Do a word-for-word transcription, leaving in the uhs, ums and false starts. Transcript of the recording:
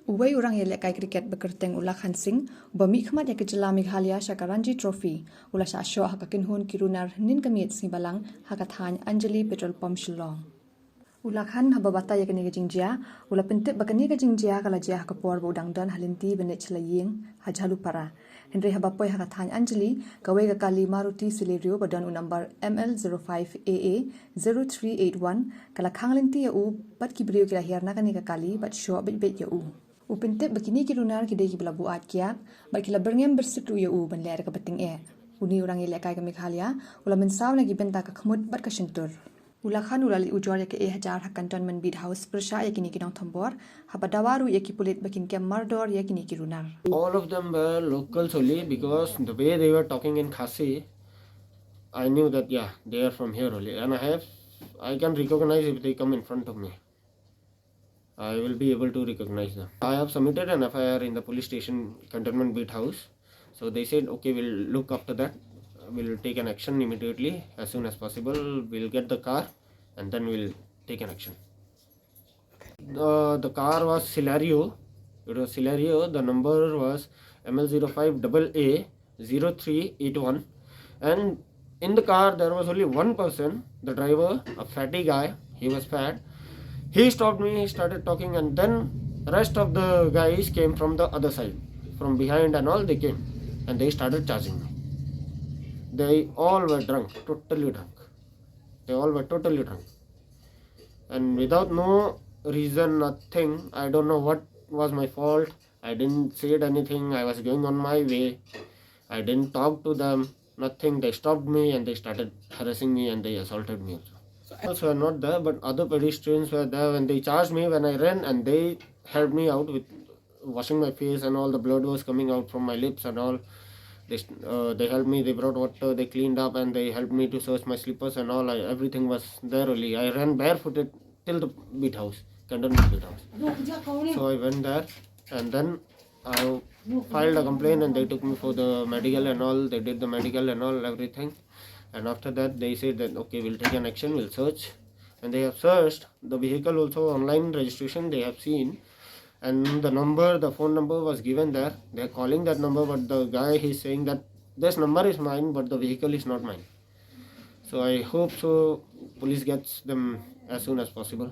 Uwei u rangïalehkai cricket ba kyrteng u Lakhan Singh, uba mihkhmat ïa ka jylla Meghalaya sha ka Ranji Trophy, u la shah shoh ha ka kynhun ki runar hynnin ka miet sngi Balang ha ka thaiñ Anjali Petrol Pump, Shillong. U Lakhan, haba batai ïa kane ka jingjia, u la pyntip ba kane ka jingjia ka la jia ha ka por ba u dang don ha lynti ban leit sha la ïing ha Jhalupara. Hynrei haba poi ha ka thaiñ Anjali, kawei ka kali Maruti Celerio ba don u number M L zero five A A zero three eight one ka la khang lynti ïa u, bad ki briew ki la hiar na kane ka kali bad shoh beit beit ïa u. U pyntip ba kine ki runar ki dei kiba la buaid kiad bad ki la byrngem byrsit ruh ïa u ban leh da kaba tyngeh. Une u rangïalehkai ka Meghalaya u la mynsaw na ki bynta ka khmut bad ka shyntur. U Lakhan u la leit ujor ïa ka E Hajar ha Cantonment Beat House pyrshah ïa kine ki nongthombor, haba dawa ruh ïa ki pulit ba kin kem mardor ïa kine ki runar. All of them were locals only, because the way they were talking in Khasi, I knew that, yeah, they are from here only. And I have, I can recognize if they come in front of me. I will be able to recognize them. I have submitted an F I R in the police station, Cantonment Beat House. So they said, "Okay, we'll look after that. We'll take an action immediately, as soon as possible. We'll get the car and then we'll take an action." The, the car was Celerio. It was Celerio. The number was M L zero five double A zero three eight one. And in the car, there was only one person, the driver, a fatty guy. He was fat. He stopped me, he started talking, and then rest of the guys came from the other side, from behind and all. They came and they started charging me. They all were drunk, totally drunk. They all were totally drunk. And without no reason, nothing, I don't know what was my fault. I didn't said anything. I was going on my way. I didn't talk to them, nothing. They stopped me and they started harassing me and they assaulted me also. So I also were not there, but other pedestrians were there. When they charged me, when I ran, and they helped me out with washing my face and all. The blood was coming out from my lips and all. They, uh, they helped me, they brought water, they cleaned up, and they helped me to search my slippers and all. I, everything was there only. I ran barefooted till the beat house, Cantonment Beat House. So I went there and then I filed a complaint and they took me for the medical and all. They did the medical and all, everything. And after that, they said that, "Okay, we'll take an action, we'll search." And they have searched the vehicle also, online registration they have seen. And the number, the phone number was given there. They're calling that number, but the guy is saying that this number is mine, but the vehicle is not mine. So I hope so police gets them as soon as possible.